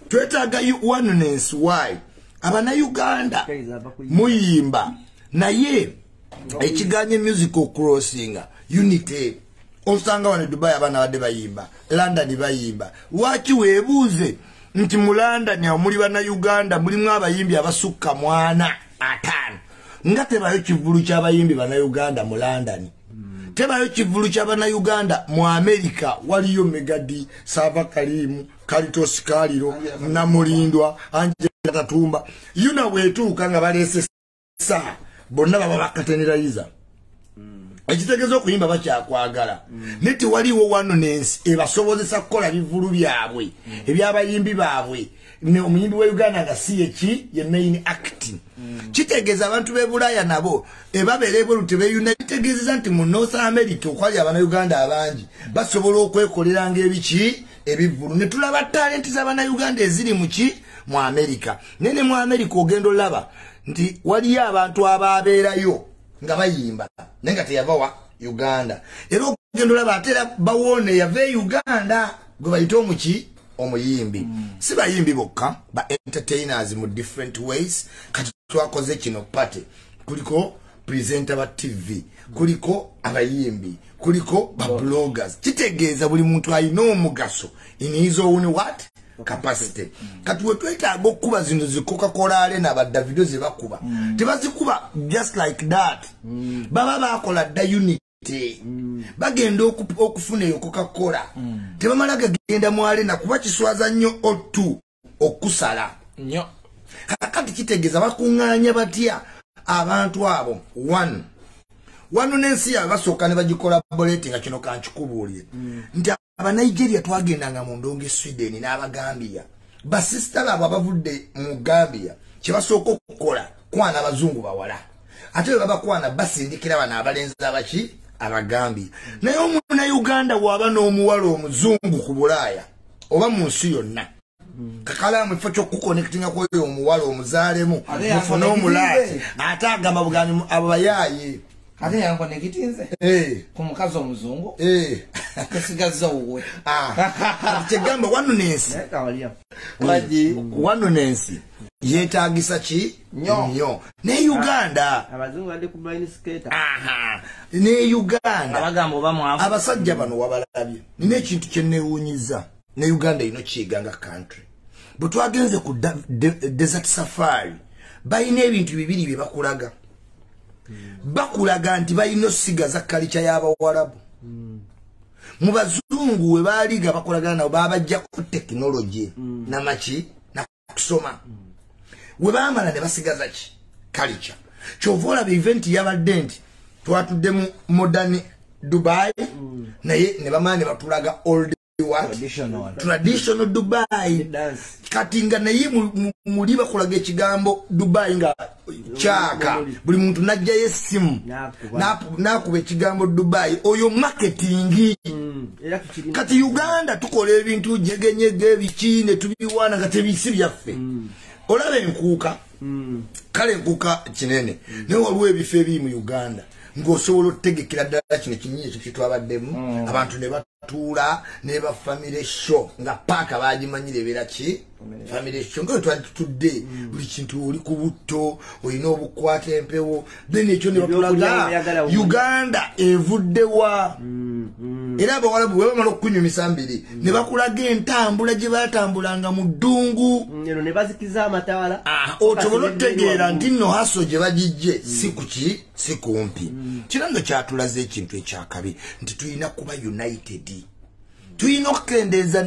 Twetaaga oneness. Why? Abannayuganda muyimba, naye ekiganye musical crossing unity. Osanga wano Dubai abaana badde bayimba, London bayimba. Lwaki weebuuze nti mu London awo muli Bannayuganda, mulimu abayimbi abasukka 450, nga tebayo kivulu ky'abayimbi Bannayuganda mu London? Tebayo kivulu ky'Abannayuganda mu America? Waliyo Megadi, Sava Kalimu, Kalitos Kaliro, Namulindwa, Angela Tatumba. Yuna wetuuka nga baleese saa bonna baba bakatenerayiza, ekitegeeza okuyimba bakyakwagala, naye tewaliwo oneness ebasobozesa kukola bivulu byabwe ebyabayimbi baabwe. Omuyimbi wa Uganda nga si yeki ye main act. Kitegeeza abantu b'e Bulaaya nabo ebabeera ebweru tebeyuna. Kitegeezeza nti mu North America okwali Abannayuganda abangi basobola okwekoleranga ebiki, ebivulu, ne tulaba talenti z'Abannayuganda eziri muki, mu America. Naye ne mu America ogenda olaba nti waliyo abantu ababeerayo nga bayimba naye nga teyava wa Uganda. Era ogenda olaba ate era bawone yava e Uganda gwe bayite omuki, omuyimbi. Si bayimbi bokka, ba entertainers mu different ways. Kati twakoze kino party, kuliko presenter ba TV, kuliko abayimbi, kuliko ba bloggers. Kitegeeza buli muntu alina omugaso in his own what, capacity. Kati we twetaaga okukuba zino zi Coca-Cola Arena, ba Davido ze bakuba, tebazikuba just like that. Baba bakola dda unity. Bagenda okufuna eyo Coca-Cola, tebamala gagenda mu arena, kuba kiswaza nnyo otu okusala. Nnyo. Kakati kitegeeza bakuŋŋaanya batya abantu abo? One, wano n'ensi yaabwe basooka ne bagicollaborate. Nga kino kankikubuulire nti Abanigeria twagendanga mu ndongo e Sweden n'Abagambia, basisita baabwe abavudde mu Gambia kyebasooka okukola kwana abazungu bawala, ate bwe babakwana basindikira bano abalenzi abaki, Abagambia. Naye Omunauganda bw'aba n'omuwala omuzungu ku Bulaaya oba mu nsi yonna, kakalaamu ekifo ky'okuconnectinga kwoyo omuwala omuzaalemu Ate mufune omulaati, ate agamba bugambi abo bayaaye. Ate yankonekitinze ku mukazi omuzungu, tesigazza wuwe. Ah, kati kyegamba oneness. Naye kawalya. Oneness yeetagisa ki? Nnyo. Nnyo. Ne Uganda Abazungu badde ku blind skater. Aha, ne Uganda Abagamba oba mwavu. Abasajja bano wabalabye, nina ekintu kyenewuunyiza ne Uganda ino kiyiga nga country. Bwe twagenze ku desert safari, balina ebintu bibiri bye bakulaga. Bakulaga nti balina osigaza culture y'Abawarabu. Mu bazungu we baaliga bakolagana nabo, babajjako tekinologi namaki nakusoma. We baamala ne basigaza ki? Culture. Kyova olaba event yabadde nti twatudde mu modern Dubai, naye ne bamala ne batulaga old what? Traditional. Traditional Dubai. Dance. Kati nga naye muli bakulaga ekigambo Dubai nga kyaka, buli muntu najjayo essimu N'akuba. N'akuba ekigambo Dubai. Oyo marketing. Era tukirina. Kati Uganda tukola ebintu nyegenyege biki ne tubiwaana nga tebisi byaffe. Olaba enkuuka, kale enkuuka kinene, naye waliwo ebifo ebiri mu Uganda ng'osobola otutegekera ddala kino kinyi ekyo kyetwabaddemu, abantu ne batuula ne ba family show, nga paaka bagimanyire ebeera ki, family show. Nga twali tutudde, buli kintu oli ku butto, olina obukwata empewo, then ekyo ne Ebyokulya batulaga oyagala wulira. Uganda evuddewa. Era Abawalabu bwe bamala okukunyumisa mbiri ne bakulaga entambula gye batambulanga mu ddungu. Eno ne bazikiza amataala. Ah, osobole otutegeera nti nno haso gye bagijje si kuki, si kumpi. Kino nno kyatulaze ekintu ekyakabi nti tulina kuba united, tulina okukendeeza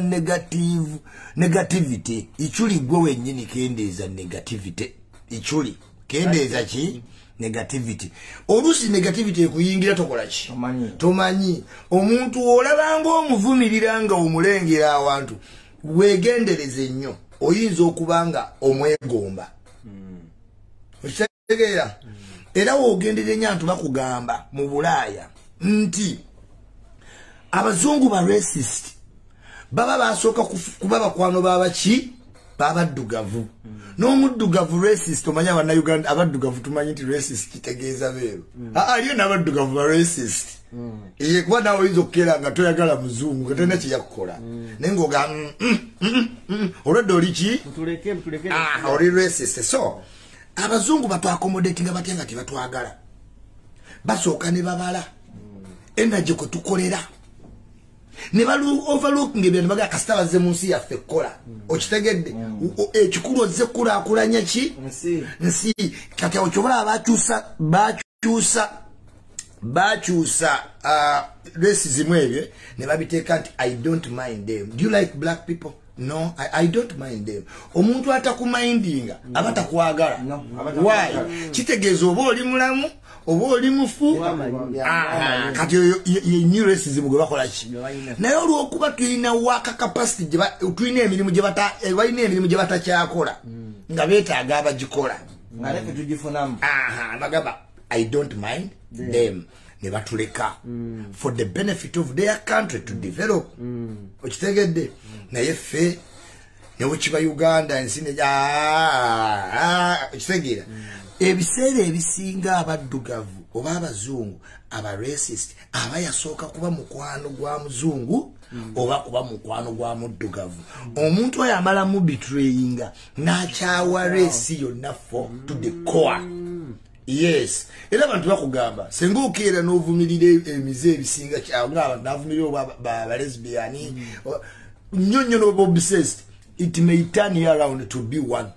negativity. Ikyuli gwe wennyini kendeeza negativity. Ikyuli kendeeza ki? Negativity. Oluusi negativity ekuyingira tokola ki? Tomanyi. Tomanyi. Omuntu olabanga omuvumirira nga omulengera awantu, weegendereze nnyo, oyinza okuba nga omwegomba. Okitegeera? Era woogenderera nnyo, antu bakugamba mu Bulaaya nti abazungu ba racist baba basooka kuba bakwano babaki, babaddugavu. N'omuddugavu racist, omanyi Abannayuganda abaddugavu tumanyi nti racist kitegeeza beeru. Aa, aliyo n'abaddugavu ba racist. Iye kuba nawe oyinza okukeera nga toyagala muzungu nga tolina kyeyakukola, naye ng'ogamba olwedde oli ki, oli racist. So abazungu batwaccommodatinga batya nga tebatwagala? Basooka ne babala energy kwe tukolera, ne balu overlooking ebyo, ne bagamba kasita bazze mu nsi yaffe kukola. Okitegedde? Ekikulu ozze kulaakulanya ki? Nsi. Kati awo kyobalaba bakyusa racism ebyo ne babiteeka nti I don't mind them. Do you like black people? No, I don't mind them. Omuntu atakumindinga aba takwagala. Why? Kitegeeza oba oli mulamu oba oli mufu. Kati ye new racism gwe bakola ki? Naye olw'okuba tulina work capacity, tulina emirimu gye balina, emirimu gye batakyakola nga beetaaga abagikola, nga naffe tugifunamu. Bagamba I don't mind them, ne batuleka for the benefit of their country to develop. Okitegedde? Naye ffe newekiba Uganda ensi okitegeera, ebiseera ebisinga abaddugavu oba abazungu aba racist aba yasooka kuba mukwano gwa muzungu oba kuba mukwano gwa muddugavu. Omuntu oyo amala mu betrayinga n'akyawa race yonna for to the core. Yes, era abantu bakugamba senga okeera n'ovumirira emize ebisinga kyawe, abantu navumirira oba ba lesbian nnyo nnyo n'oba obsessed, it may turn you around to be one.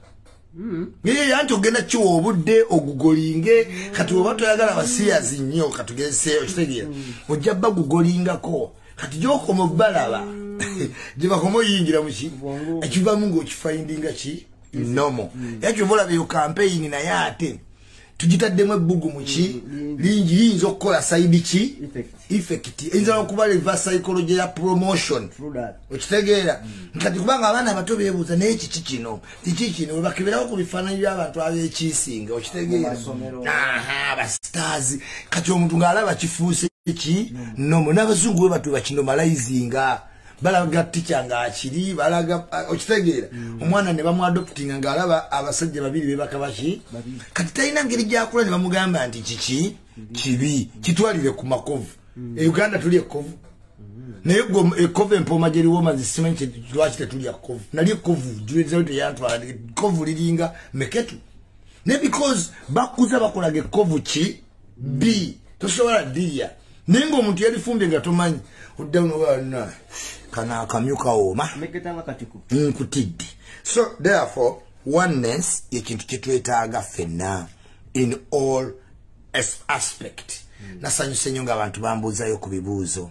Naye anti ogenda kiwa obudde ogugolinge. Kati oba toyagala basiyazi nnyo, katugeze, okitegeera, ojja bagugolingako. Kati gyokoma obalaba gye bakoma oyingira muki ekivamu ng'okifindinga ki normal. Era kyova olaba eyo campaign, naye ate tugitaddemu ebbugu muki lingi, liyinza okukola side ki effect, eyinza n'okuba reverse psychology ya promotion. Okitegeera? Kati kubanga abaana abato beebuuza, naye kiki kino, kiki kino, webakeberawo ku bifaananyi by'abantu abeekiisinga, okitegeera, abastars. Kati omuntu ng'alaba kifuuse ki normal. N'abazungu we batu bakinormalizinga, balaga tica ng'akiri balaga, okitegeera, omwana ne bamuadoptinga ng'alaba abasajja babiri bebaka baki. Kati talina ngeri gyakula ne bamugamba nti kiki kibi, kitwalire ku makovu. E Uganda tuli ekkovu, naye gwe ekkovu empooma gyeriwooma nze simanyi lwaki tetulya kkovu. Nali ekkovu julezayo teyantwala, ekkovu liringa meketu, naye because bakuza bakolaga ekkovu ki b tosobola dirya, naye ng'omuntu yalifumbye nga tomanyi oddamu noba kano akamyu kawooma nkutidde. So therefore oneness yekintu kyetwetaaga ffenna in all aspect. Nasanyuse nnyo ng'abantu bambuuzayo ku bibuuzo.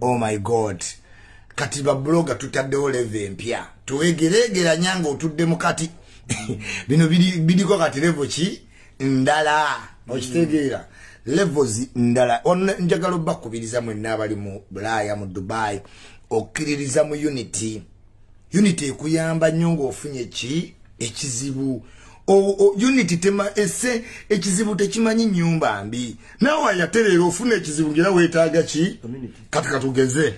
Oh my God, kati bablogger tutaddewo level empya, tuwegeregeranya ng'otuddemu. Kati bino biriko kati level ki ndala, okitegeera, levels ndala. Njagala obbakubiriza mwenna abali mu Bulaaya, mu Dubai, okkiririza mu unity. Unity ekuyamba nnyo ng'ofunye ki ekizibu. Unity tema ese ekizibu tekimanyi nyumba mbi, naawe yatereera ofuna ekizibu ngera weetaaga ki. Kati katugeze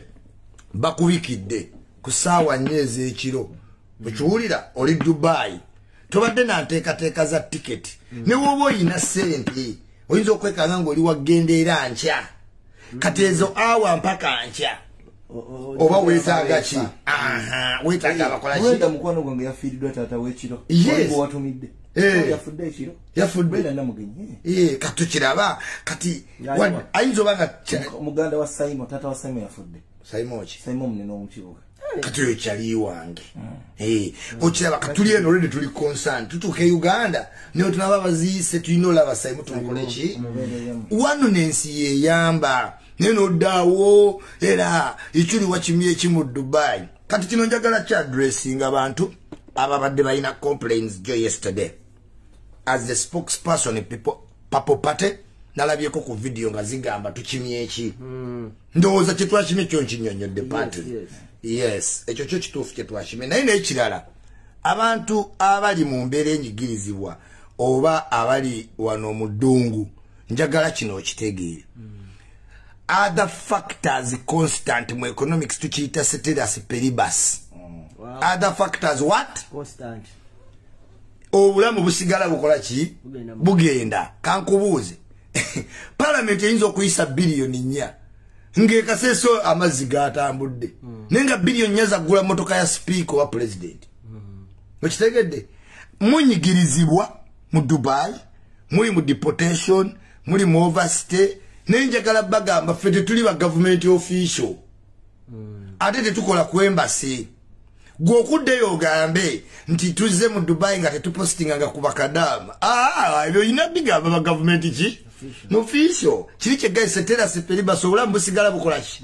bakubikidde ku ssaawa 4 ez'ekiro, okiwulira, oli Dubai, tobadde na nteekateeka za tiketi, ne woba oyina ssente oyinza okwekanga ng'oli wagenda era nkya. Kati ezo awa mpaka nkya oba weetaaga ki? Weetaaga abakola ki? Mukwano gwange yafiiriddwa taata w'ekiro watumidde, yafudde ekiro. Yafudde. Namugenyi. Kati tukiraba kati ayinza oba nga muganda wa Simon, taata wa Simon yafudde. Simon ki? Simon munene omukibuga. Kati oyo kyali wange, okiraba, katuli eno already tuli concerned, tutuuka e Uganda naye tunaba baziise, tulina olaba Simon tumukole ki. Wano nensi yeyamba, naye noddaawo era ekiri wakimye ekimu Dubai. Kati kino njagala kyaddressinga abantu ababadde balina complaints jo yesterday. As the spokesperson people Papo Party, nalabyeko ku video nga zigamba tukimye eki. Ndowooza kyetwakimye kyo nkinyonnyodde party. Yes, ekyo kyo kituufu kyetwakimye. Naye n'ekirala, abantu abali mu mbeera enyigirizibwa oba abali wano mu ddungu, njagala kino okitegeere. Other factors constant, mu economics tukiyita ceteris paribus. Other factors what? Constant. Obulamu busigala bukola ki? Bugenda. Kankubuuze, Parliament eyinza okuyisa 4 billion ng'ekaseeso amazzi gatambudde, naye nga 4 billion zaggula motoka ya speaker owa president. Okitegedde? Munyigirizibwa mu Dubai, muli mu deportation, muli mu overstay. Naye njagala bagamba, ffe tetuli ba government official, ate tetukola ku embassy. Gwe okuddeyo ogambe nti tuzze mu Dubai nga tetupostinganga ku bakadaama, ebyo olina bigamba ba gavumenti ki official. Kiri kyegaye ceteris paribus, obulamu busigala bukola ki?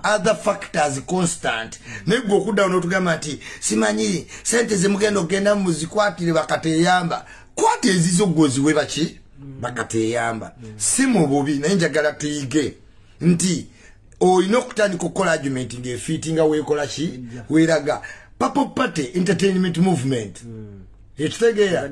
Other factors constant. Naye gwe okuddawo n'otugamba nti simanyi sente zemugenda okugenda muzikwatire bakateyamba, kwata ezizo gwe oziwe baki bakateyamba. Si mu bubi, naye njagala tuyige nti olina okutandika okukola argument ng'efiitinga weekola ki, weeraga. Purple Party Entertainment Movement, ekitegeera?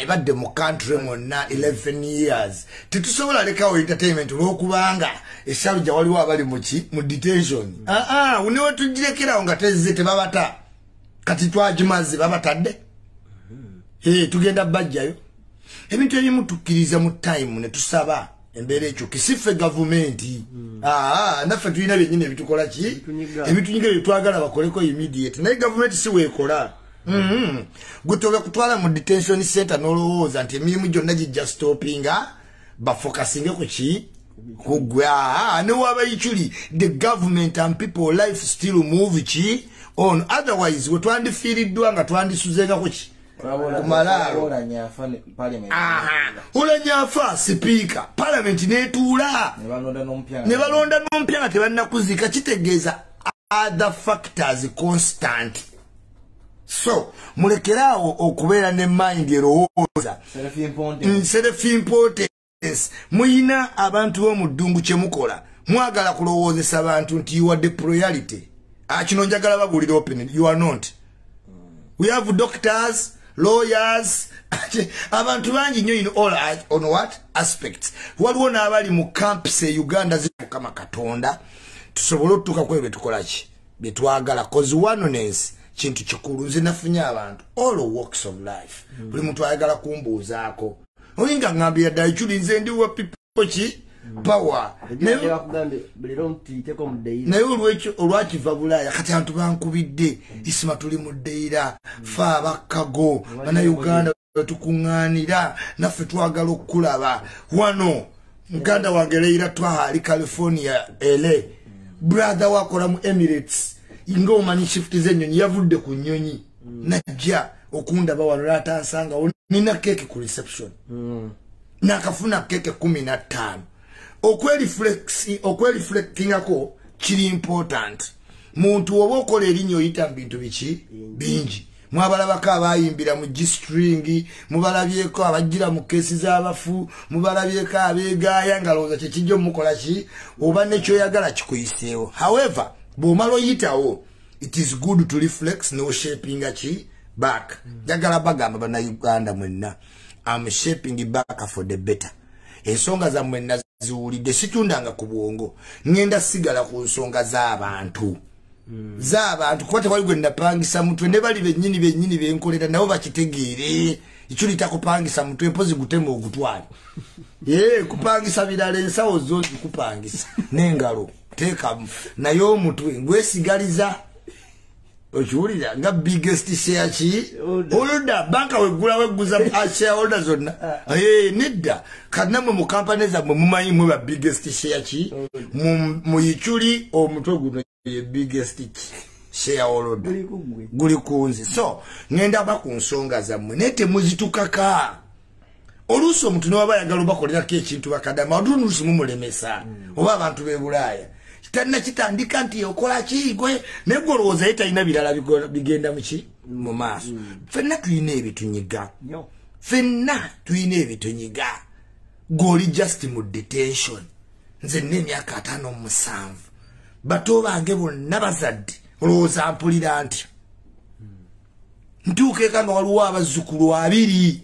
Ebadde mu country mwonna 11 years. Tetusobola lekawo entertainment olwokubanga eSharjah waliwo abali muki mu detention. Newe tugirekerawo nga tezze tebabata. Kati twagimaze, babatadde, tugenda bajjayo. Ebintu ebimu tukkiriza mu time ne tusaba embeera ekyuki. Si ffe gavumenti, naffe tulina byennyini ebitukola ki, ebitunyiga, byetwagala bakoleko immediate, naye gavumenti si weekola. Gwe tobe kutwala mu detention center n'olowooza nti emirimu gyonna gijja stoppinga, bafokasinge ku ki, kugwe. Newaba ikyuli the government and people, life still move ki on. Otherwise we twandifiiriddwa nga twandisuzengako ki kumalaalo. Olanya afa sipiika, palamenti netuula ne balonda n'omupya nga tebannakuzika. Kitegeeza other factors constant. So mulekeraawo okubeera ne mind erowooza self importance. Muyina abantu b'omu ddungu, kyemukola mwagala kulowoozesa abantu nti you are the priority. Kino njagala babuulira open, you are not. We have doctors, lawyers, abantu bangi nnyo in all on what aspects. Waliwo n'abali mu camps e Uganda. Mukama Katonda tusobole otutuuka ku ebyo byetukola ki byetwagala, cause oneness kintu kikulu. Nze nafunye abantu all walks of life, buli muntu ayagala kumbuuzaako. Olinga ngambira ddala ekyuli, nze ndi wa people ki power. Naye olwekyo olwakiva Bulaaya, kati abantu bankubidde, "Isima, tuli mu Ddeira, fe abakkago Bannayuganda tukuŋŋaanira naffe twagala okukulaba wano." Muganda wange Leira Twaha ali California, ele brother wakola mu Emirates, ngaomanyi shift z'ennyonyi, yavudde ku nnyonyi najja okundaba wano natansangawo. Nina keeke ku reception, nakafuna keeke 15. Okwereflectingako kiri important. Muntu oba okola erinnya, oyita mu bintu biki bingi. Mwabalabako abayimbira mu G-string, mubalabyeko abajjira mu keesi z'abafu, mubalabyeko abeegaaya nga lowooza kyekijja omukola ki oba nekyoyagala kikuyiseewo. However, bw'omala oyitawo, it is good to reflex noshapinga ki back. Njagala bagamba Bannayuganda mwenna, am shaping back for the better. Ensonga zammwe naziwulidde, situndanga ku bwongo, ŋŋenda sigala ku nsonga z'abantu z'abantu, kuba tewali gwe napangisa mutwe. Ne bali bennyini bennyini benkolera nabo bakitegeere, ekyulita kupangisa mutwe, mpozi gutema ogutwale. Ye kupangisa birala, ensawo zo zikupangisa n'engalo teekamu, naye omutwe ngwesigaliza. Okiwulira nga biggest share ki holder, banka weggula wegguza shareholder zonna. Nedda, kati nammwe mu kampani zammwe mumanyi mwe ba biggest share ki mu Ikyuli. Omutwe guno ye biggest ki shareholder, guli kunze. So ngenda ba ku nsonga zammwe, naye temuzitukaka. Oluusi omuntu newaba ayagala obakolerako ekintu, bakadama, oluusi mumulemesa. Oba abantu b'e Bulaaya talina kitandika nti okola ki gwe, naye gwe olowooza ye talina birala bigenda muki mu maaso. Ffenna tulina ebitunyiga, ffenna tulina ebitunyiga. Gw'oli just mu detention, nze nina emyaka 57, bato bange bonna bazadde. Olowooza mpulira nti ntuuka eka nga waliwo abazzukulu 20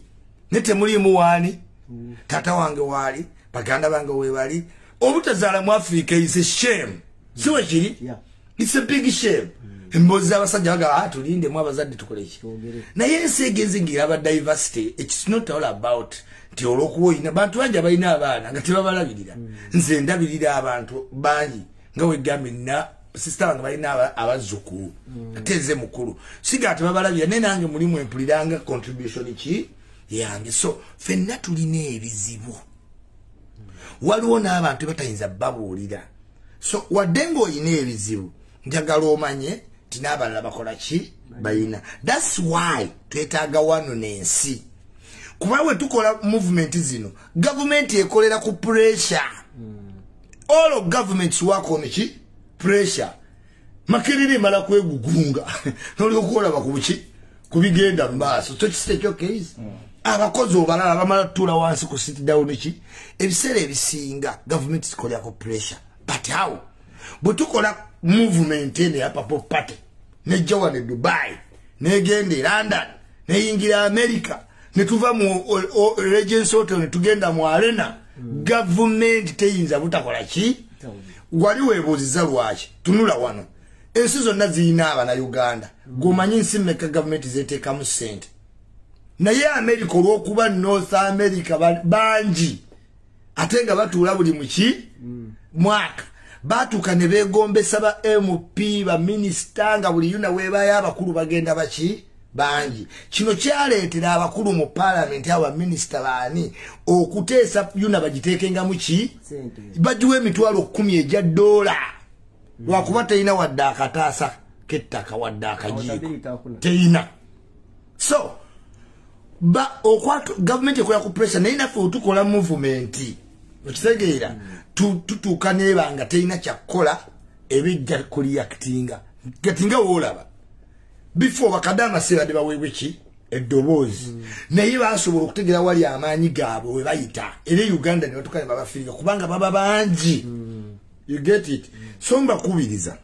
ne temuliimu waani taata wange waali, baganda bange webali. Obutazaala mu Africa is a shame, si we kiri? It's a big shame. Emboozi abasajja bagamba, tulindemu abazadde tukole ki. Naye ensi egenze ng'eraba diversity. It's not all about nti olw'okuba olina bantu bangi abalina abaana nga tebabalabirira. Nze ndabirira abantu bangi nga wegambye nina sister wange balina abazzukulu, ate nze mukulu, siga tebabalabirira, naye nange mulimu empuliranga contribution ki yange. So ffenna tulina ebizibu, waliwo n'abantu batayinza babuulira. So wadde ng'olina ebizibu, njagala omanye nti n'abalala bakola ki, balina. That's why twetaaga wano n'ensi, kuba we tukola movement zino, gavumenti ekolera ku pressure. All of governments work on ki, pressure. Makerere emala kwegugunga nolyoka olaba ku buki kubigenda mu maaso. Tokisite case abakozi obalala bamala tuula wansi ku sit down ki. Ebiseera ebisinga gavumenti zikolera ku pressure. But how bwe tukola movement eno ya Purple Party, nejja wano e Dubai, negenda e London, neyingira America, netuva mu Regency Hotel netugenda mu arena, gavumenti teyinza butakola ki. Wali weebuuziza lwaki tunula wano ensi zonna zirina Abannayuganda? Gwomanyi nsi mmeka gavumenti zeteekamu ssente? Naye America, olw'okuba North America bangi ate nga batuula buli muki mwaka, batuuka ne beegombesa ba MP, baminisita, nga buli yuna weebayo abakulu bagenda baki bangi. Kino kyaleetera abakulu mu paalamenti, abo baminisita baani, okuteesa yuna bagiteekengamu ki, bagiwa 10,000 egya dola, lwakuba terina wadde akataasa k'ettaka wadde akajiiko terina. So ba okwatu gavumenti ekola ku pressure, naye naffe otukola movement, okitegeera, tutuuka neeba nga terina kyakkola, ebijja kureactinga. Kati nga woolaba before, bakadama sebadde baweebwe ki eddoboozi, naye basobola okutegeera wali amaanyi gaabwe we bayita, era e Uganda ne batuuka ne babafiirika kubanga baba bangi. You get it? So mbakubiriza,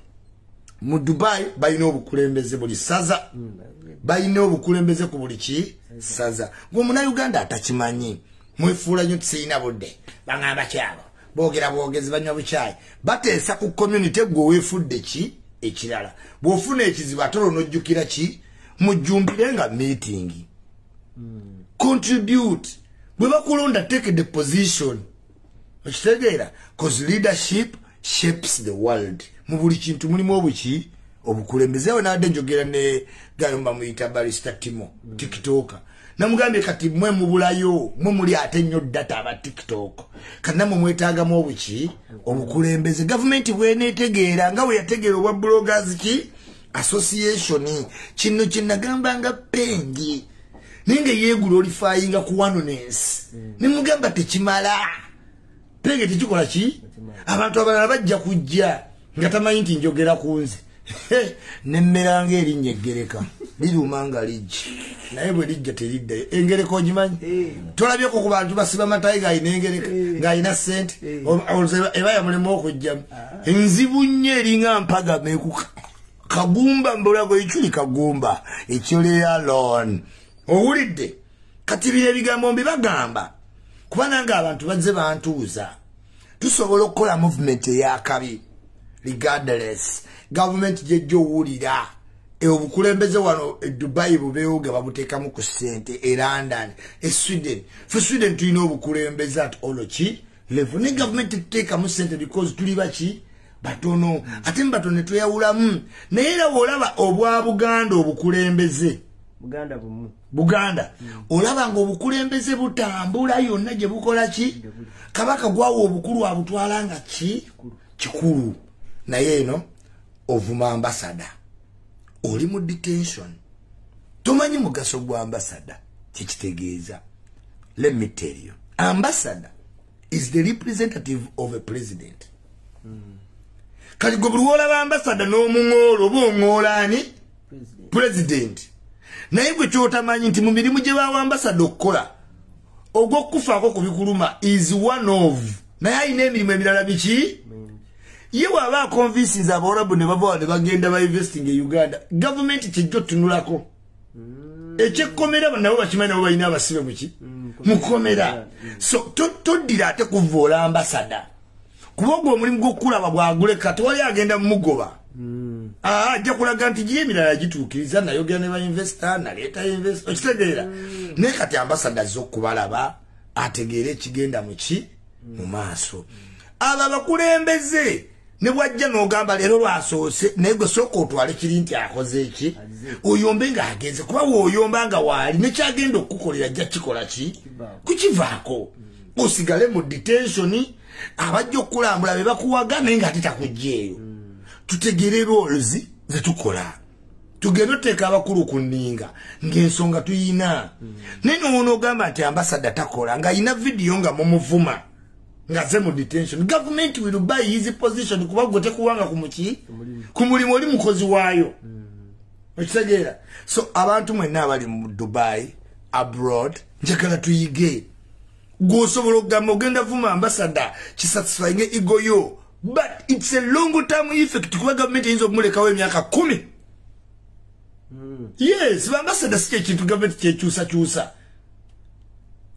mu Dubai balina obukulembeze buli ssaza, balina obukulembeze ku buli ki ssaza. Gwe Munnayuganda atakimanyi, mwefuula nnyo, tisirina budde, baŋŋamba kyabo boogera bwogezi, banywa bukyayi, bateesa ku community. Gwe weefudde ki ekirala, bw'ofuna ekizibu ate olwo n'ojjukira ki, mujjumbire nga meeting, contribute. Bwe bakulonda, take the position, okitegeera, 'cause leadership shapes the world. Mu buli kintu mulimu obuki obukulembeze. Awo nabadde njogera ne gayo bamuyita Barista Timo, TikToker, namugambye kati mwe mubulayo, mwe muli ate nnyo data aba TikTok, kati namwe mwetaagamu obuki obukulembeze. Gavumenti bweneetegeera nga bwe yategeera obwa bloggers ki association, kino kyenagamba nga Pengi naye nga yeegula olifayinga ku oneness, nemugamba tekimala, Penge, tekikola ki, abantu abalala bajja kujja nga tamanyi nti njogera ku nze. Nemmera nga erinnya eggereka liruma nga lijja, naye bwe lijja teriddayo. Engereka ogimanyi? Tolabyeko ku bantu basiba matayi ng'alina engereka, ng'alina ssente, eba yamulema okujjamu. Enzibu nnyo, eringa mpagama ekuka kagumba mbulago ekuli kagumba ekyoleyalon. Owulidde? Kati bino ebigambo mbibagamba kuba nange abantu bazze bantuuza. Tusobola okukola movement eyakabi regardless gavumenti gyejja owulira. Obukulembeze wano e Dubai bubeewo nga babuteekamu ku ssente, e London, e Sweden. Fe Sweden tulina obukulembeze at all ki level, ne gavumenti tuteekamu ssente because tuli baki batono, ate mubatono ne tweyawulamu. Naye era bw'olaba obwa Buganda obukulembeze Buganda bumu. Buganda olaba nga obukulembeze butambula yonna gye bukola ki, Kabaka gwawa obukulu abutwala nga ki kikulu. Naye eno ovuma ambassador, oli mu detention, tomanyi mugaso gwa ambassador kyekitegeeza. Let me tell you, ambassador is the representative of a president. Kati gwe buli wolaba ambassador n'omuŋoola, oba oŋoola ani? President. Naye gwe kyotamanyi nti mu mirimu gye bawa ambassador okukola, ogw'okufaako ku bikuluma is one of, naye alina emirimu emirala biki. Ye bw'aba aconvincinze Abawarabu ne bava ne bagenda ba investing e Uganda, gavumenti kijja otunulako ekyekkomera, nabo bakimanyi, nabo balina abasibe muki mukomera. So toddira ate kuvoola ambassador, kuba ogwo omulimu gw'okulaba bwaguleka tewali agenda mumugoba. Ajja kulaga nti giye emirala gituukiriza, nayogera ne ba investor, naleeta investor, okitegeera. Naye kati ambassador azze okubalaba ategeere ekigenda muki mu maaso. Abo abakulembeze ne bwajja n'ogamba leero lwasoose, naye gwe sooka otwale kiri nti akoze eki, oyombe ng'agenze, kuba w'oyomba nga waali nekyagenda okukukolera ajja kikola ki kukivaako, osigale mu detention. Abajja okulambula be bakuwaga naye ng'ate takugjeeyo. Tutegere roles ze tukola, tugende oteeka abakulu ku nninga ng'ensonga tuyina. Naye n'onoogamba nti ambassador takola ng'ayina vidiyo nga mumuvuma nga ze mu detention, government will buy his position, kuba gwe tekuwanga ku muki ku mulimu, oli mukozi waayo. Okitegeera? So abantu mwenna abali mu Dubai, abroad, njagala tuyige. Gw'osobola okugamba ogenda vuma ambassador kisatisfying ego yo, but it's a long term effect, kuba government eyinza okumulekawo emyaka 10. Yes, ambassador si kyekintu government kyekyusakyusa.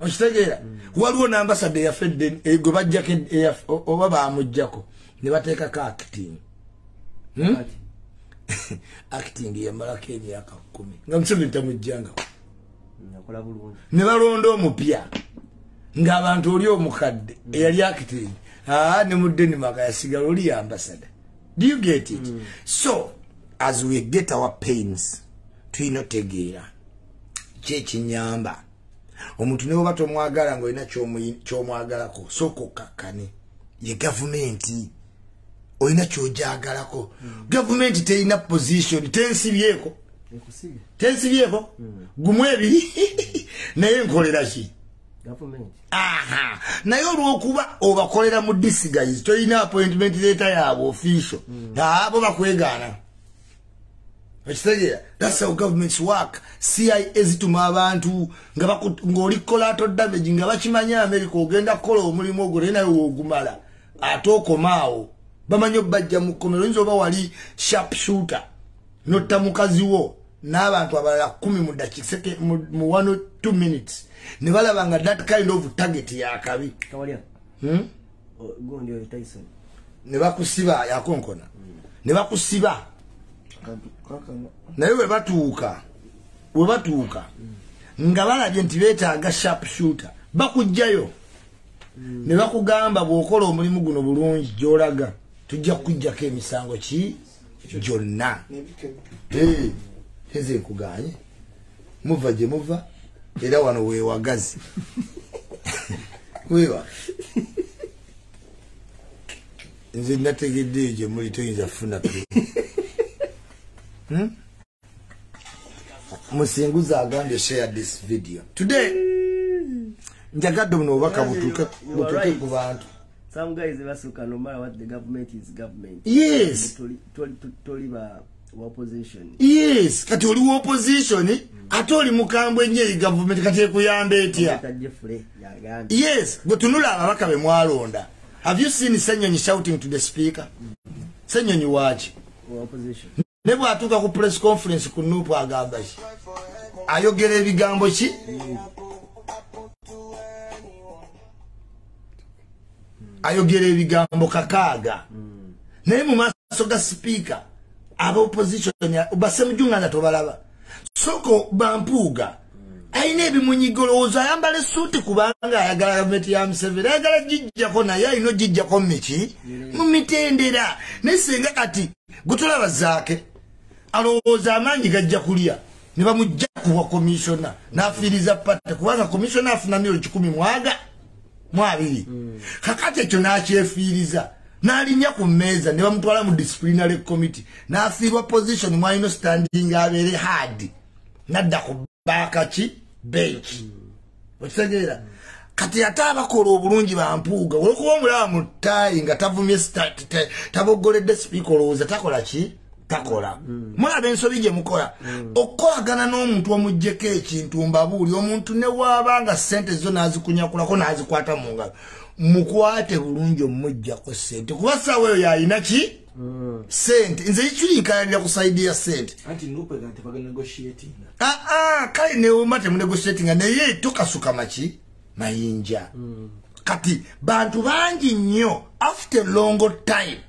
Okitegeera? Waliwo n'ambassador eyafedde gwe bajjako oba bamuggyako ne bateekako acting. Acting yamalako emyaka 10 nga Museveni tamuggyangako, ne balonda omupya ng'abantu oli omukadde eyali acting ne mu Denmark yasigala oli ambassador. Do you get it? So as we get our pains, tulina otegeera kyekinyamba omuntu ne bwoba tomwagala ng'olina kyomwagalako, sooka okkakkane. Ye gavumenti olina kyojagalako. Gavumenti terina position, tensibyeko tensibyeko gumu ebiri naye nkolera ki? Aha, naye olwokuba obakolera mu disguise, tolina appointment letter yaabwe official, abo bakwegaana. Okitegeera? That's how governments work. CIA zituma abantu ng'oli collateral damage, nga bakimanya America ogenda kukola omulimu ogwo naye nawe woogumala ate okomaawo, bamanyi obbajja mu kkomero. Oyinza oba wali sharp shooter notta mukazi wo n'abantu abalala 10 mu dakiika mu 1 or 2 minutes, ne balaba nga that kind of target yakabi, ne bakusiba yakonkona, ne bakusiba. Naye we batuuka nga balabye nti beetaaga sharp shooter, bakugjayo ne bakugamba bw'okola omulimu guno bulungi gy'olaga tujja kukuggyako emisango ki gyonna. Teze nkuganye muva gye muva, era wano weewagazi weewa. Nze nategedde gye muli toyinza kufuna. Musinguza agambye share this video today. Njagadde buno obubaka butuuke ku bantu. Some guys basuka no matter what the government is government. Yes. Toli ba opposition. Yes, kati oli opposition ate oli mukambwe nnyo eri government, kati ekuyamba etya? Yes, gwe tunula ababaka be mwalonda. Have you seen Ssenyonyi shouting to the speaker? Ssenyonyi waaki? Opposition. Ne bw'atuuka ku press conference ku NUP agamba ki? Ayogera ebigambo ki? Ayogera ebigambo 6. Naye mu maaso ga speaker aba opposition basemujungana tobalaba. Soko bampuuga ayina ebimunyigolowooza, ayambala essuuti kubanga ayagala gavumenti ya Museveni, ayagala gijjako, naye ayina ogijjako miki mu mitendera. Naye singa kati gwe tolaba Zaake alowooza amaanyi gajja kulya ne bamujja kuwa komishona n'afiiriza pate, kubanga komishona afuna 120,000 2. Kakati ekyo n'akyefiiriza n'alinnya ku mmeeza ne bamutwala mu disciplinary committee n'afiirwa position mwalina standing abeere hard, n'adda ku baakaki bench. Okitegeera? Kati ate abakola obulungi bampuuga olwokuba omulaba mu ttaayi nga tavumye tabogoledde sipiika, olowooza takola ki? Takola. Mulaba ensobi gye mukola okukolagana n'omuntu omuggyeko ekintu. Mbabuuli, omuntu ne waaba nga ssente zo n'azikunyakulako n'azikwata mu ngalo, mukwate bulungi omuggyako ssente, kuba ssaawa eyo yalina ki? Ssente. Nze ekiri ku side ya ssente. Kale newoma temunegotiatinga, naye tokasuka maki mayinja. Kati bantu bangi nnyo after long time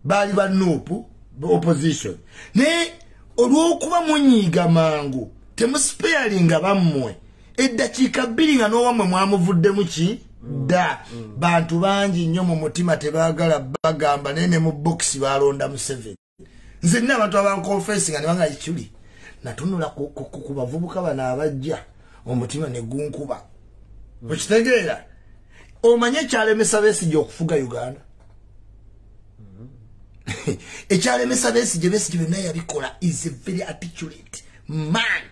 baali ba NUP Opposition. Naye olw'okuba munyiiga mangu temuspearinga bammwe eddakiika 2 nga n'owammwe mwamuvuddemu ki dda. Bantu bangi nnyo mu mutima tebaagala bagamba, naye ne mu bokisi balonda Museveni. Nze nina abantu abankonfensi nga ne banga Ichuli natunula ku bavubuka bano abajja omutima ne gunkuba. Okitegeera? Omanye ekyalemesa Besigye okufuga Uganda? Ekyalemesa Besigye, Besigye byonna yabikola, is a very articulate man.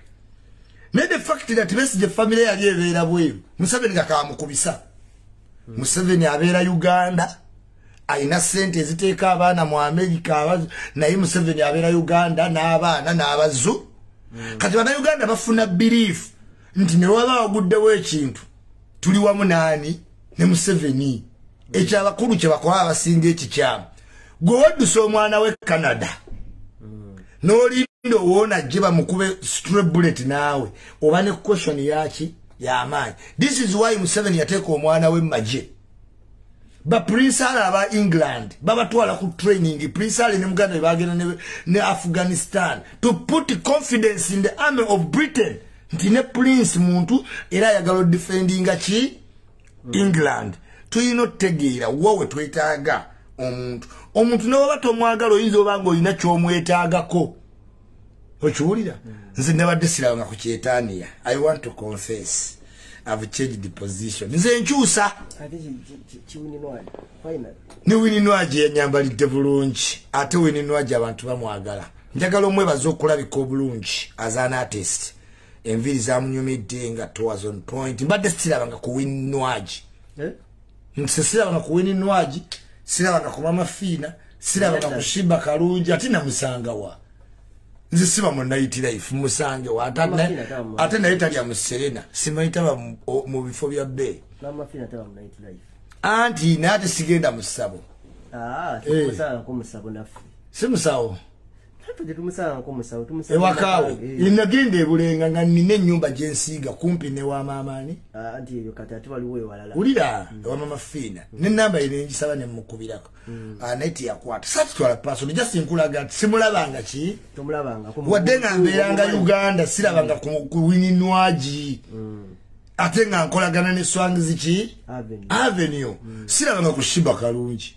Naye the fact that Besigye family yali ebeera bweru, Museveni nga kamukubisa. Museveni abeera Uganda, alina ssente eziteeka abaana mu Amerika, naye Museveni abeera Uganda n'abaana n'abazu. Kati bannayuganda bafuna belief nti ne waba waguddewo ekintu tuli wamu naani ne Museveni. Ekyabakulu kye bakola abasinga ekikyamu. Gwe waddusa omwana we Canada n'olinda owoona gye bamukube stray bullet naawe oba ne question yaki y'amaanyi. This is why Museveni yateeka omwana we mu magye. Ba Prince Ali aba England babatwala ku training. Prince Ali ne muganda bagenda ne Afghanistan to put confidence in the army of Britain nti ne Prince muntu era ayagala defendinga ki England. Tulina otegeera wowe twetaaga omuntu. Omuntu n'oba tomwagala oyinza oba ng'olina ky'omwetaagako. Okiwulira? Nze nabadde sirabanga ku kyetaaniya. I want to confess, I've changed the position. Nze nkyusa. Ne Winnie Nwagi yanyambalidde bulungi. Ate Winnie Nwagi abantu bamwagala. Njagala omwebaza okulabika obulungi as an artist. Enviiri zamunyumidde nga was on point. Mbadde sirabanga ku Winnie Nwagi. Nze sirabanga ku Winnie Nwagi, sirabanga ku Mama Fiina, sirabanga ku Shiba Kalungi, ate namusanga wa. Nze siba mu night life musange wa, ate naye talya mu Serena, simanyi taba mu bifo bya bbeeyi. Mama Fiina taba mu night life. Anti naye ate sigenda mu ssabo. Tumusanganko mu ssabo naffe. Si musawo. Tetumusangako mu ssabo, tumusanga ewakaawe. Nagenda ebulenga nga nnina ennyumba gye nsiiga kumpi ne wa maamaani. Anti eyo kati ate waliwo ewalala. Wulira ewa Mama Fiina. N'ennamba ye ne ngisaba ne mmukubirako. Naye teyakwata. Saakitwala personal, just nkulaga nti simulabanga ki? Tomulabangako. Wadde nga mbeeranga Uganda sirabanga ku Winnie Nwagi. Ate nga nkolagana ne Swangs ki? Avenue. Sirabanga ku Shiba Kalungi.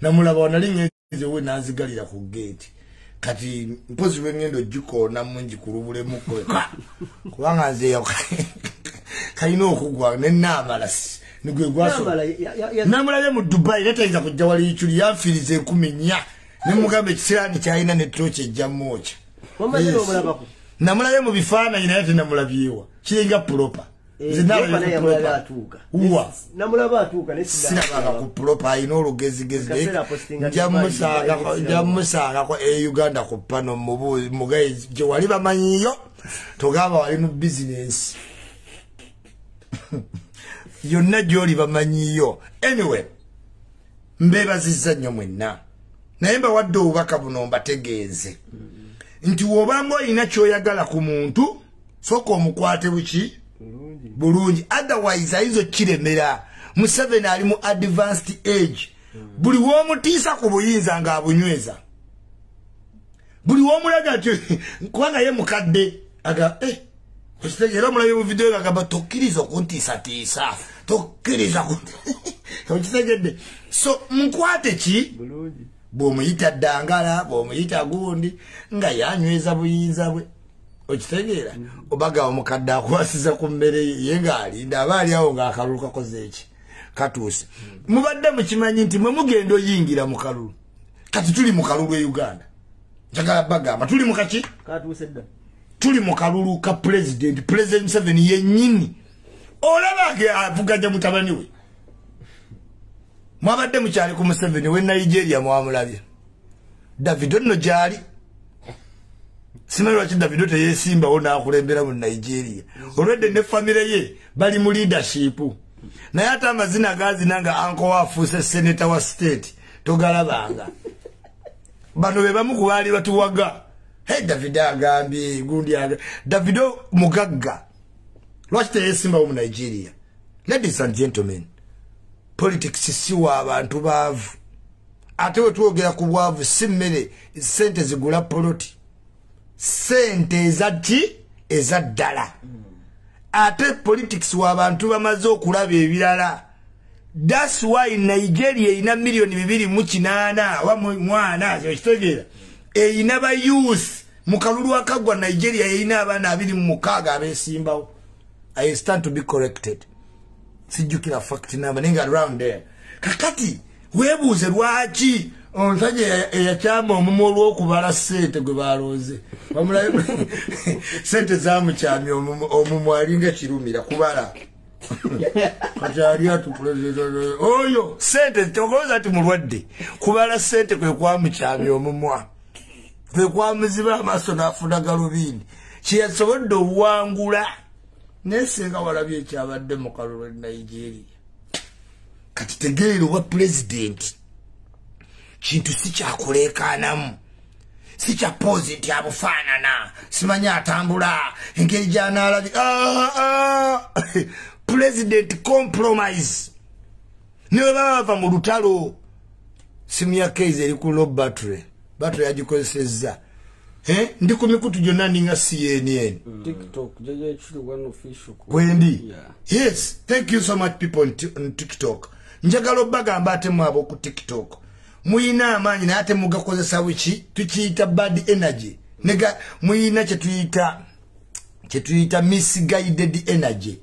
Namulaba wanali nze we nanzigalira ku gate. Kati mpozi wengendo ogikoona mungi kulubulemuko kubanga nze kalina okugwa ne naamala nigwe gwaso. Namulabye mu Dubai era tayinza kujja wali Ichuli, yanfiiriza 4,000 ne mugamba ekisiraani kyalina ne tooki ejja mwokya. Namulabye mu bifaananyi naye tenamulabyewa, kiringa proper. Nze sirabanga ku proper, alina olugezigezi. Nja mumusangako e Uganda ku pano mugaye gye wali bamanyiyo, togamba wali mu bizinensi yonna gy'oli bamanyiyo. Anyway, mbeebazizza nnyo mwenna, naye mbawadde obubaka buno mbategeeze nti w'obanga olina ky'oyagala ku muntu sooka omukwate buki bulungi, otherwise ayinza okukiremera. Museveni ali mu advanced age. Buli w'omutiisa ku buyinza ng'abunyweza, buli w'omulaga nti kubanga ye mukadde aga era omulabye mu vidiyo agamba tokkiriza okuntiisatiisa, tokkiriza okitegedde. So mukwate ki bw'omuyita ddangala, bw'omuyita gundi nga yanyweza buyinza bwe. Okitegeera? Obaga omukadde akwasiza ku mmere ye ng'alinda aba ali awo ng'akalulu kakoze eki katuuse. Mubadde mukimanyi nti mwe mugenda oyingira mu kalulu. Kati tuli mu kalulu e Uganda. Njagala bagamba tuli mu kaki? Katuuse dda. Tuli mu kalulu ka president, President Museveni yennyini. Olaba avuganya mutabani we. Mwabadde mukyali ku Museveni we Nigeria mwamulabye. Davido nno gyali. Simanyi lwaki Davido teyeesimbawo n'akulembera mu Nigeria. Olwedde ne famire ye bali mu leadership. Naye ate amazina gazina nga anko waafuuse senator wa state togalabanga. Bano be bamu ku baali batuwaga. Hey, Davido agambye gundi agambye. Davido mugagga. Lwaki teyeesimbawo mu Nigeria? Ladies and gentlemen, politics si wa abantu baavu. Ate we twogera ku bwavu, si mmere, sente zigula poloti, sente ezaki eza ddala. Ate politics w'abantu bamaze okulaba ebirala. That's why Nigeria erina 2,800,000 oba mwana, okitegeera, erina ba youth. Mu kalulu akaggwa, Nigeria erina abaana 26 abeesimbawo. I stand to be corrected, sijjukira fact number, naye nga around there. Kakati weebuuze lwaki omusajja eyakyama omumwa olw'okubala ssente gwe balooze bamulabe, sente zamukyamya omumwa, alinga kirumira kubala. Kati ali atu oyo sente tokolooza nti mulwadde, kubala sente kwe kwamukyamya omumwa, kwe kwamuziba amaaso n'afuna galubindi kyeyasobodde owangula. Naye singa walabye ekyabadde mu kalulu e Nigeria. Kati tegeera, obwa pulezidenti kintu si kyakuleekaanamu, si kya pose nti abufaanana, simanyi atambula engeri gy'anaalabi. Ah, ah. President compromise ne bwe baba bava mu lutalo. Simu ya Keizi eri ku low battery, battery yagikozesezza. Eh? Ndi ku mikutu gyonna ninga CNN. TikTok, Jaja Chulu one official. Wendi. Yeah. Yes, thank you so much, people on TikTok. Njagala obbagamba, ate mu abo ku TikTok muyina amaanyi, naye ate mugakozesa wiki tukiyita bad energy. Nega muyina kyetuyita misguided energy,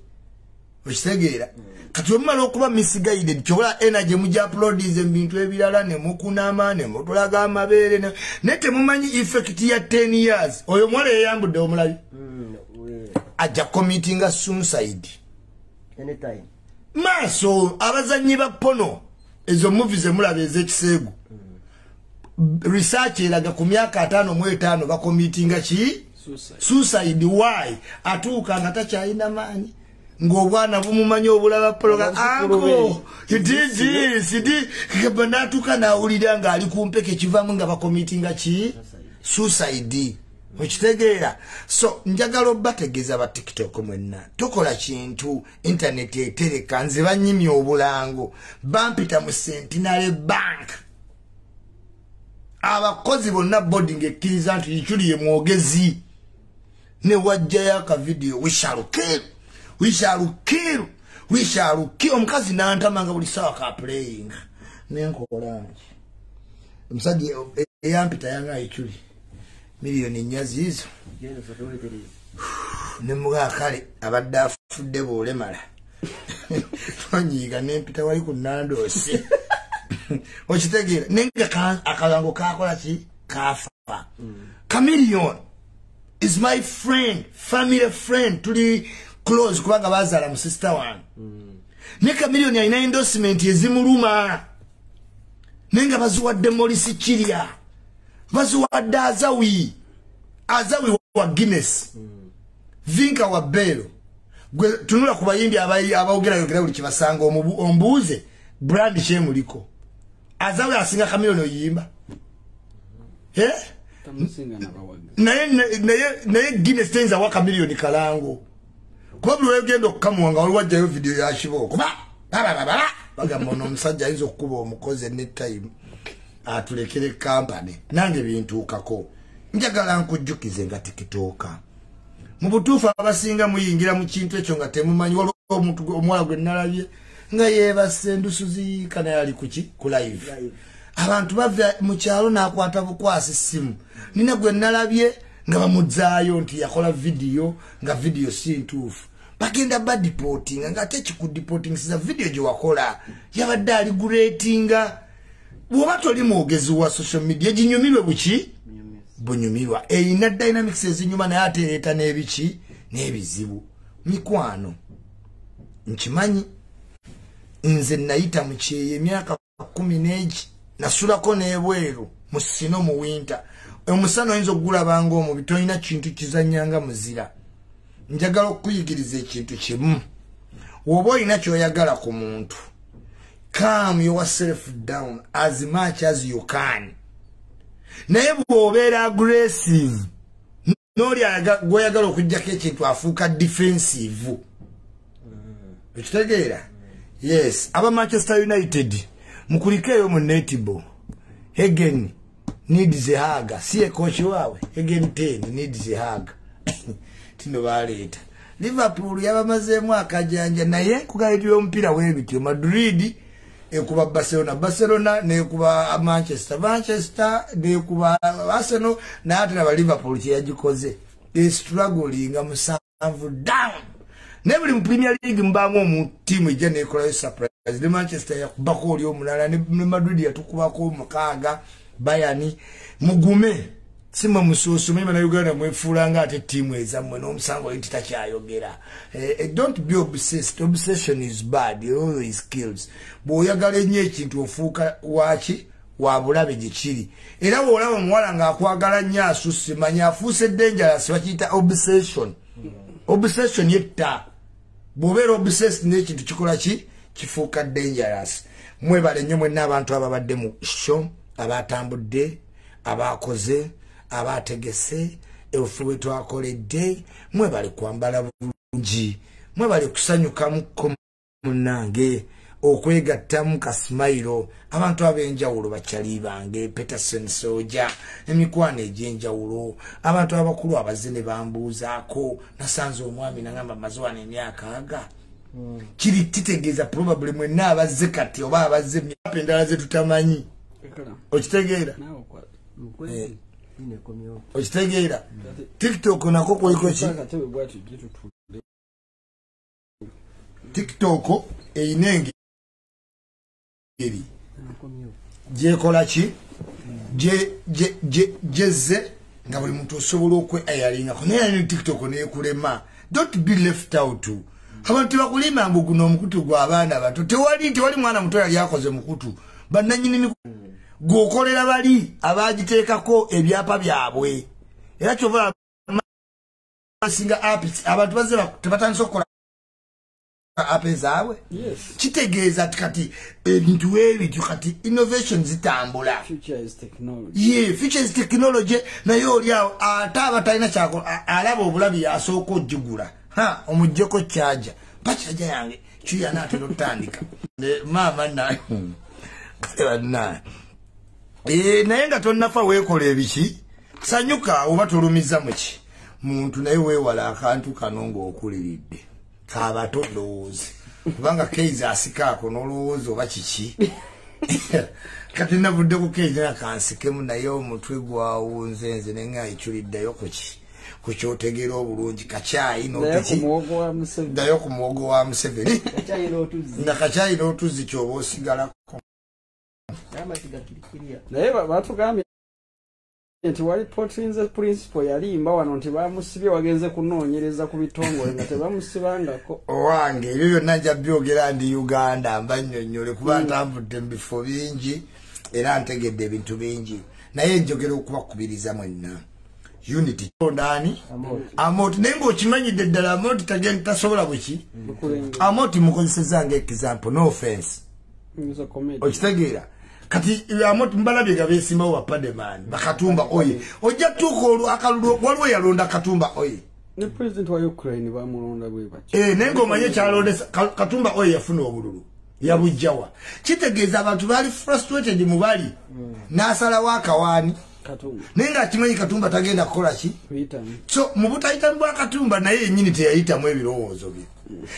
okitegeera? Kati wemumala okuba misguided, kyobola energy mujja uploadinze mu bintu ebirala ne mukunama ne mutulaga amabeere, naye temumanyi effect ya 10 years. Oyo omuwala yeyambudde, omulabi ajja committinga suicide anytime. Maaso abazannyi ba porno, ezo movie zemulaba ez'ekiseegu, research eraga ku myaka 55 bacommittinga ki? Suicide. Suicide. Why? Atuuka nga takyalina maanyi, ng'obwana bumumanyi obulaba pologa Abazzukulu anko it is n'atuuka n'awulira ng'ali ku mpeke, kivamu nga bacommittinga ki? Suicide, okitegeera? So njagala obbategeeza ba TikTok mwenna, tokola kintu internet etereka. Nze banyimya obulango, bampita mu Centenary Bank, abakozi bonna boarding ekkiriza nti Ichuli mwogezi, ne wajjayo akavidiyo, "We shall kill, we shall kill, we shall kill." Omukazi nantamanga buli sawa ka playing, nenkola nki? Omusajja eyampita yanga, "Ichuli, 4 million ziizo." Genda sotoletereza. Nemugaa, kale abadde afudde bw'olemala tonyiiga. Nempita wali ku Nandosi, okitegeera? Naye nga akalango kakola ki? Kafa. Chameleon is my friend, family friend, tuli close kubanga bazaala mu sister wange. Ne Chameleon alina endorsement ezimuluma, naye nga baziwadde Morisi Kirya, baziwadde Azawi, Azawi wa Guinness, Vinka wa Belo. Gwe tunula ku bayimbi abaogerayogera buli kibasanga, ombuuze brand kyemuliko. Azawi asinga Chameleon oyimba? Eh? Tamusinga n'abawagizi. Naye Guinness teyinza wa Chameleon kalango, kuba buli wegenda okukamuwa nga waliwo ajjayo vidiyo ya kibooko bagamba ono omusajja ayinza okukuba omukozi ne time atulekere kampany. Nange bintuukako. Njagala nkujjukize nga TikToker, mu butuufu abasinga muyingira mu kintu ekyo nga temumanyi. Waliwo omuntu omuwala gwe nalabye nga yeebase, endusu ziyiika, naye ali kuki? Ku live. Live. Abantu bava mu kyalo n'akwata bukwasi ssimu. Nina gwe nalabye nga bamuzzaayo nti yakola vidiyo, nga vidiyo si ntuufu, bagenda badeportinga, nga ate kikudeportingisiza vidiyo gye wakola yabadde ali guretinga. Bw'oba toli mwogezi wa social media, ginyumirwe buki bunyumirwa, erina dynamics ezinyuma, naye ate ereeta n'ebiki n'ebizibu. Mikwano, nkimanyi nze nayita mu kyeyo emyaka 10 n'egi, nasulako n'ebweru mu snow mu winter, omusana oyinza okugulabanga omubi, tolina kintu kizanyanga muzira. Njagala okukuyigiriza ekintu kimu: woba olina kyoyagala ku muntu, calm yourself down as much as you can. Naye bw'obeera aggressive, n'oli gw'oyagala okugjako ekintu afuuka defensive, ekitegeera? Yes, aba Manchester United mukulikeeyo mu netball. Hegen needs a hug. Si ye coach waabwe Hegen 10 needs a hug. Tino baleeta Liverpool yabamazeemu akajanja, naye kugaitira omupiira w'ebityo. Madrid ekuba Barcelona, Barcelona nekuba Manchester, Manchester nekuba Arsenal, naye ate naba Liverpool kyeyagikoze estrugglinga 7 down. Naye buli mu Premier League mubaamu omu ttiimu ejja nekolayo surprise. Ne Manchester yakubako oli omulala, ne Madrid yatukubako 6, Bayern. Mugume, simwe musuusume. Bannayuganda mwefuulanga ate ttiimu ezammwe n'omusango nti takyayogera. Don't be obsessed. Obsession is bad, it always kills. Bw'oyagala ennyo ekintu ofuuka waki wa bulabe gye kiri. Era bw'olaba omuwala ng'akwagala nnyo asusse, manya afuuse dangerous, bakiyita obsession. Obsession yetta. Bw'obeera obsessed n'ekintu kikola ki? Kifuuka dangerous. Mwebale nnyo mwenna abantu ababadde mu show, abatambudde, abakoze, abategese, ebufu bwe twakoledde. Mwebale kwambala bulungi, mwebale kusanyukamuko munnange, okwegattamu kasimayiro. Abantu ab'enjawulo, bakyali bange, Peterson Soja, emikwano egy'enjawulo, abantu abakulu abazze ne bambuuzaako. Nasanze omwami nagamba maze wano emyaka aga kiri, kitegeeza probably mwenna abazze kati oba abazze emyaka endala ze tutamanyi. Okitegeera? Okitegeera? TikTok nako kuliko ki? TikTok eyina engeri gyekola ki, gyezze nga buli muntu osobola okwe-ayalingako, naye ne TikTok neekulema. Don't be left out. Abantu tebakulima mbu guno omukutu gw'abaana bato. Tewali mwana muto yali akoze mukutu. Bannannyini gw'okolera bali abagiteekako ebyapa byabwe. Era kyova basinga apps, abantu bazze tebatandise okukola app zaabwe. Kitegeeza ti kati ebintu ebityo, kati innovation zitambula. Future is technology. Yeah, future is technology. Naye oli awo ate aba talina kyakola, alaba obulabi yasooka ogigula. Ha, omuggyeko charger. Mpa charger yange, kyuya naatera otandika. Maama naye bannange. Naye nga tonnafa weekola ebiki, sanyuka oba tolumiza muki muntu, naye weewala akantu kano ng'okuliridde kabato ndowooza, kubanga Keizi asikaako n'olowooza oba kiki. Kati navudde ku Keizi nakansikemu, naye omutwe gwawunze nze nenga ekyuliddeyo kuki kukyotegeera obulungi. Kacyayi ddayo ku muwogo wa Museveni nga kacyayi n'otuzzi kyoba osigalako. Naye batugambye nti wali Potrinze principal yalimba wano nti bamusibye, wagenze kunoonyereza ku bitongole nga tebamusibangako. Owange ebyo byonna nja byogera ndi Uganda, mba nnyonnyole kuba ntambudde mu bifo bingi era ntegedde ebintu bingi, naye njogera okubakubiriza mwenna unity. Ndani Amoti, naye ng'okimanyidde ddala Amoti tasobola buki. Amoti mukozesezza nga example, no offense. Okitegeera? Kati Amoti mbalabye nga beesimbawo ba Pademan, bakatumba oye ojja tuuka akalulu, waliwo yalonda Katumba oye ne president wa Ukraine bamulonda bwe batyo. Naye ng'omanye kyalondesa Katumba oye yafuna obululu yabujjawa. Kitegeeza abantu baali frustrated mu bali n'asalawo akawaani naye ng'akimanyi Katumba tagenda kukola ki. So mu butayitamu bwa Katumba naye yennyini teyayitamu ebirowoozo bye.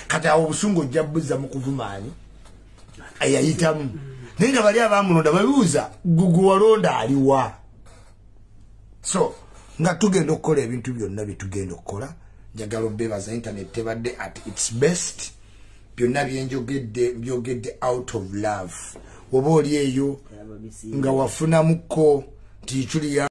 Kati awo obusungu ojja buzza mu kuvumaani ayayitamu. Naye nga bali abamulonda babibuuza gugu walonda aliwa. So nga tugenda okukola ebintu byonna bye tugenda okukola, njagala obeebaza. Internet tebadde at its best. Byonna byenjogedde byogedde out of love. Oba oli eyo nga wafunamuko nti Ichuli